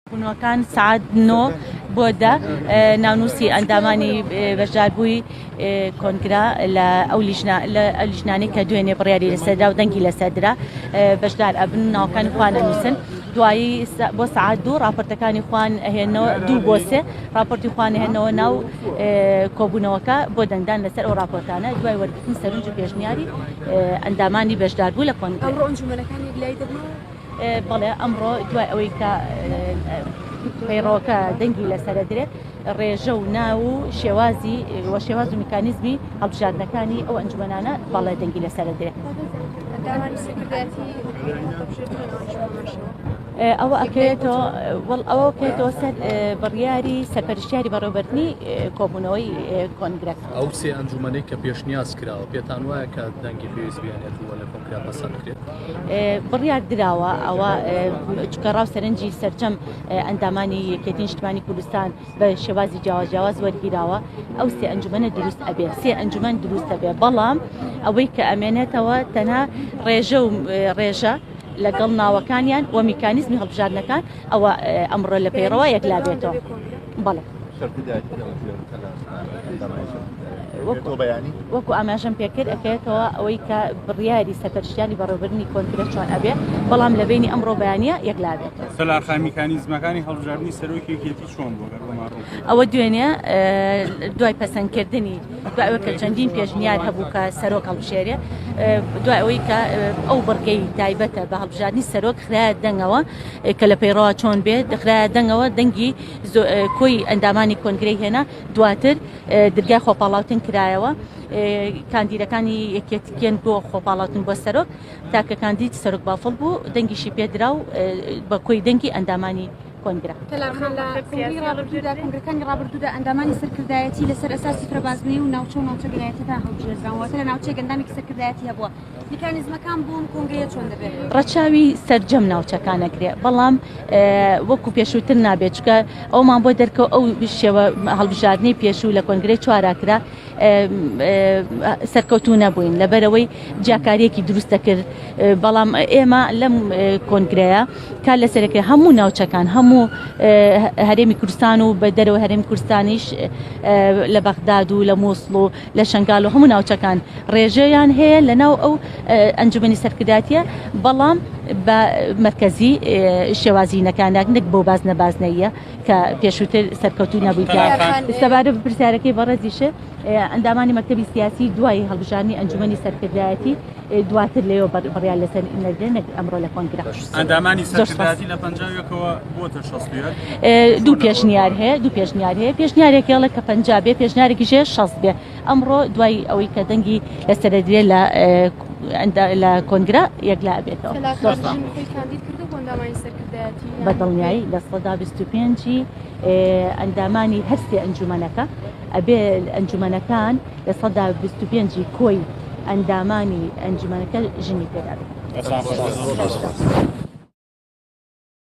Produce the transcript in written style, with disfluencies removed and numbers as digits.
کۆبوونەوەکان سەعات 9 بۆ 10 ناونووسی ئەندامانی بەشداربووی کۆنگرە لە ئەو لیژنە لە ئەو لیژنانەی کە دوێنێ بڕیاری لەسەردا و دەنگی لەسەردرا بەشدار ئەبن ناوەکانی خۆیان ئەنووسن دوایی بۆ سەعات دوو راپۆرتەکانی خۆیان ئەهێنەوە دوو بۆ سێ راپۆرتی خۆیان ئەهێنەوە ناو کۆبوونەوەکە بۆ دەنگدان لەسەر ئەو راپۆرتانە دوای وەرگرتنی سەرنج و پێشنیاری ئەندامانی بەشداربوو لە کۆنگرە. ئەمڕۆ ئەنجومەنەکان یەکلایی دەبنەوە؟ بەڵێ ئەمڕۆ دوای ئەوەی کە پەیڕەوەکە دەنگی لەسەرە درێ ڕێژە و ناو و شێوازی و شێواز و میکانیزمی هەڵبژاردنەکانی ئەو ئەنجومەنانە بەڵێ دەنگی لەسەرە درێ. ئەوە ئەکەوێتەوە وەڵ ئەوە کەوێتەوە سەر بڕیاری سەرپەرشتیاری بەڕێوەبردنی کۆبوونەوەی کۆنگرەکە. ئەو سێ ئەنجومەنەی کە پێشنیاز کراوە پێتان وایە کە دەنگی پێویست بێنێت و لە کۆنگرە پەسەند کرێت؟ بڕیار دراوە ئەوە چونکە ڕاو سەرنجی سەرجەم ئەندامانی یەکێتی نیشتمانی کوردستان بە شێوازی جیاواز جیاواز وەرگیراوە ئەو سێ ئەنجومەنە دروست ئەبێ سێ ئەنجومەن دروست ئەبێ بەڵام ئەوەی کە ئەمێنێتەوە تەنها ڕێژە و ڕێژە لەگەڵ ناوەکانیان و میکانیزمی هەڵبژاردنەکان ئەوە ئەمڕۆ لە پەیڕەوە یەکلا بێتەوە بەڵێ. وەکو ئاماژەم پێکرد ئەکەوێتەوە ئەوەی کە بڕیاری سەرپەرشتیاری بەڕێوەبردنی کۆنگرە چۆن ئەبێ بەڵام لە بینی ئەمڕۆ بەیانە یەکلا بێت. سەلارخان میکانیزمەکانی هەڵبژاردنی سەرۆکی یەکێتی چۆن بوو گەر بۆمان ڕوون بکەیتەوە؟ ئەوە دوێنێ دوای پەسەندکردنی دوای ئەوەی کە چەندین پێشنیار هەبوو کە سەرۆک هەڵبژێرێ دوای ئەوەی کە ئەو بڕگەی تایبەتە بە هەڵبژاردنی سەرۆک خرایە دەنگەوە کە لە پەیڕەوە چۆن بێت خرایە دەنگەوە دەنگی کۆی ئەندامانی کۆنگرەی هێنا دواتر درگای خۆپاڵاوتن کرایەوە کاندیدەکانی یەکێتیکێن بۆ خۆپاڵاوتن بۆ سەرۆک تاکە کاندید سەرۆک بافڵ بوو دەنگیشی پێدرا و بە کۆی دەنگی ئەندامانی کۆنگرە. تەلارخان لە کۆنگرەی ڕابردوودا کۆنگرەکانی ڕابردوودا ئەندامانی سەرکردایەتی لەسەر ئەساسی فرەبازنەی و ناوچە و ناوچەگەرایەتیەکان هەڵبژێردراون واتە لە ناوچەیەک ئەندامێکی سەرکردایەتی هەبووە میکانیزمەکان بۆ ئەم کۆنگرەیە چۆن دەبێت؟ ڕەچاوی سەرجەم ناوچەکان ئەکرێ بەڵام وەکو پێشووتر نابێت چونکە ئەومان بۆ دەرکەوت ئەو شێوە هەڵبژاردنەی پێشوو لە کۆنگرەی چوارا کرا سەرکەوتوو نەبووین لەبەرەوەی جیاکاریەکی دروست دەکرد بەڵام ئێمە لەم کۆنگرەیە کار لەسەرەکە هەموو ناوچەکان هەموو هەرێمی کوردستان و بە دەرەوە هەرێمی کوردستانیش لە بەغداد و لە مووسڵ و لە شنگال و هەموو ناوچەکان ڕێژەیان هەیە لە ناو ئەو ئەنجومەنی سەرکرداتیە بەڵام بە مەرکەزی شێوازی نەکاناک نەک بۆ بازنە بازنەیە کە پێشووتر سەرکەوتوو نەبوویتە. سەبارەت بە پرسیارەکەی بەڕێزیشت، ئەندامانی مەکتەبی سیاسی دوای هەڵبژاردنی ئەنجومەنی سەرکردایەتی دواتر لەوێ بڕیار لەسەر نەدرێن نەک ئەمڕۆ لە کۆنگرە. ئەندامانی سەرکردایەتی لە 51ەوە بۆتە 61؟ دوو پێشنیار هەیە دوو پێشنیار هەیە پێشنیارێک هەیە کە 50 بێ پێشنیارێکیش هەیە 60 بێ ئەمڕۆ دوای ئەوەی کە دەنگی لەسەر دەدرێ لە لە کۆنگرە یەکلا ئەبێتەوە. بە دڵنیایی 25% ی ئەندامانی هەر سێ ئەنجومەنەکە ئەبێ ئەنجومەنەکان 25% ی کۆی ئەندامانی ئەنجومەنەکە ژنی تێدا بێت.